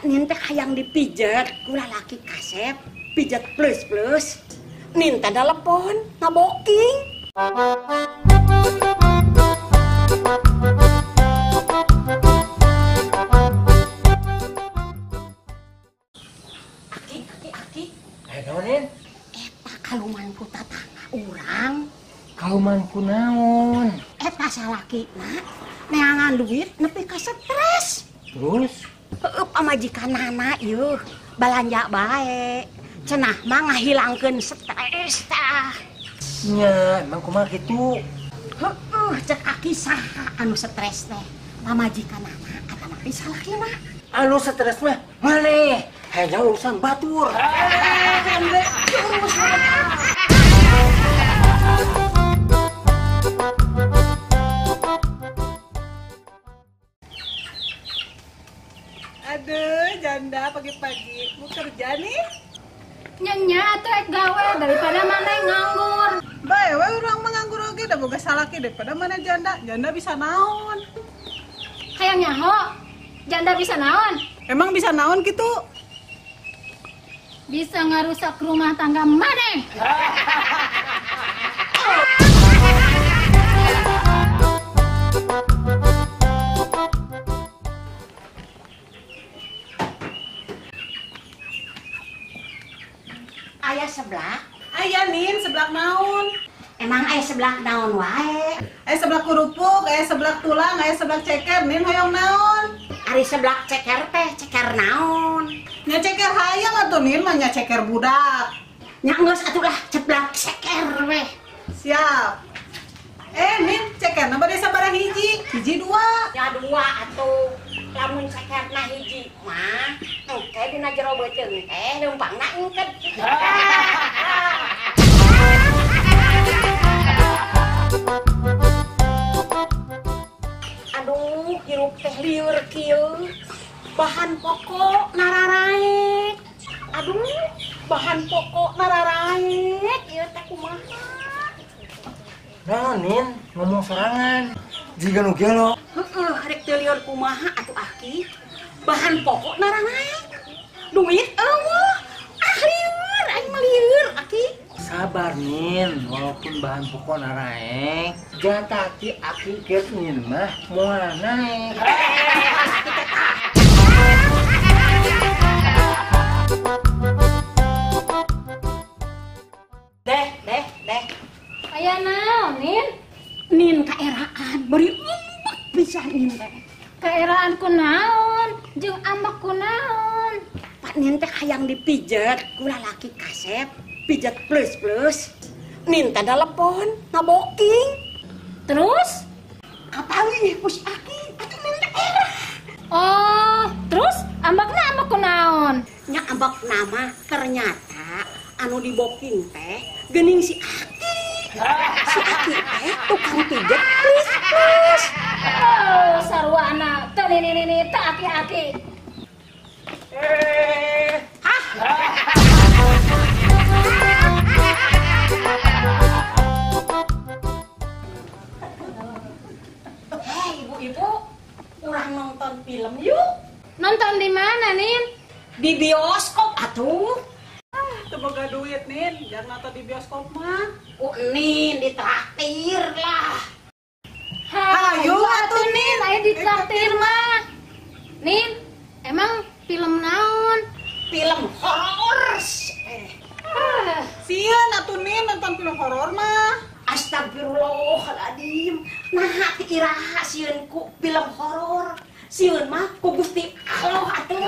Nin teh hayang dipijet ku lalaki kasep, pijet plus plus. Nin teh telepon, ngaboking. Aki, aki, aki. Naon, Nin? Eta kaluman ku tatangga urang. Kaluman ku naon? Eta salakina neangan duit nepi ka stres. Terus? Heueuh pamajikanana ieu balanja bae. Cenah mah ngahilangkeun stres tah. Nya, emang kumaha kitu? Heueuh, cek aki saha anu stres teh? Pamajikanana atanapi salakina? Anu stres mah maneh? Hayang urusan batur. Aduh, janda pagi-pagi mau kerja nih? Nya atuh ek gawe daripada maneh nganggur. Bae we urang mah nganggur oge da boga salaki daripada maneh janda. Janda bisa naon? Hayang nyaho, janda bisa naon? Emang bisa naon gitu? Bisa ngarusak rumah tangga maneh. Aya seblak? Aya Nin, seblak naon? Emang aya seblak naon wae? Aya seblak kerupuk, aya seblak tulang, aya seblak ceker, Nin hoyong naon? Ari seblak ceker teh, ceker naon? Nya ceker hayang atuh Nin mah nya ceker budak. Nya geus atuh lah ceblak ceker weh. Siap. Nin, cekerna bade sabaraha hiji? Hiji dua. Ya dua atuh. Lamun cekerna hiji mah engke dina jero beuteung teh leumpangna engket. Aduh, hirup teh lieur kieu. Bahan pokok nararaek. Aduh, bahan pokok nararaek ieu teh kumaha? Naon, Nin, ngomong sorangan. Jiga nu gelo. Heeh, rek teu lieur kumaha atuh aki. Bahan pokok naranaek. Duit eueuh. Ah lieur, aing mah lieur aki. Sabar, Nin, walaupun bahan pokok naraek, jatah aki keur Nin mah moal naek. Deh, deh, deh. Aya naon, Nin? Nin kaeraan beri ambek pisan Nin teh. Kaeraan ku naon? Jeung ambek ku naon? Pak Nin teh hayang dipijet ku lalaki kasep, pijet plus plus. Nin teh telepon, ngaboking. Terus? Kapanggih ku si aki, atuh Nin teh era. Oh, terus ambekna ambek ku naon? Nya ambekna mah ternyata anu diboking teh geuning si aki. Si aki teh tukang pijet plus plus. Oh, sarwana teh nini teh aki-aki. Hah? Hei, ibu-ibu, urang nonton film yuk. Nonton di mana, Nin? Di bioskop atuh. Teu boga duit, Nin, jangan nonton di bioskop mah. Nin, ditraktir lah. Hayu atuh, Nin, aya ditraktir mah. Nin, emang film naon? Film horor. Sieun atuh Nin nonton film horor mah. Astagfirullahaladzim. Nah, ti iraha sieun ku film horor. Sieun mah ku Gusti Allah atuh.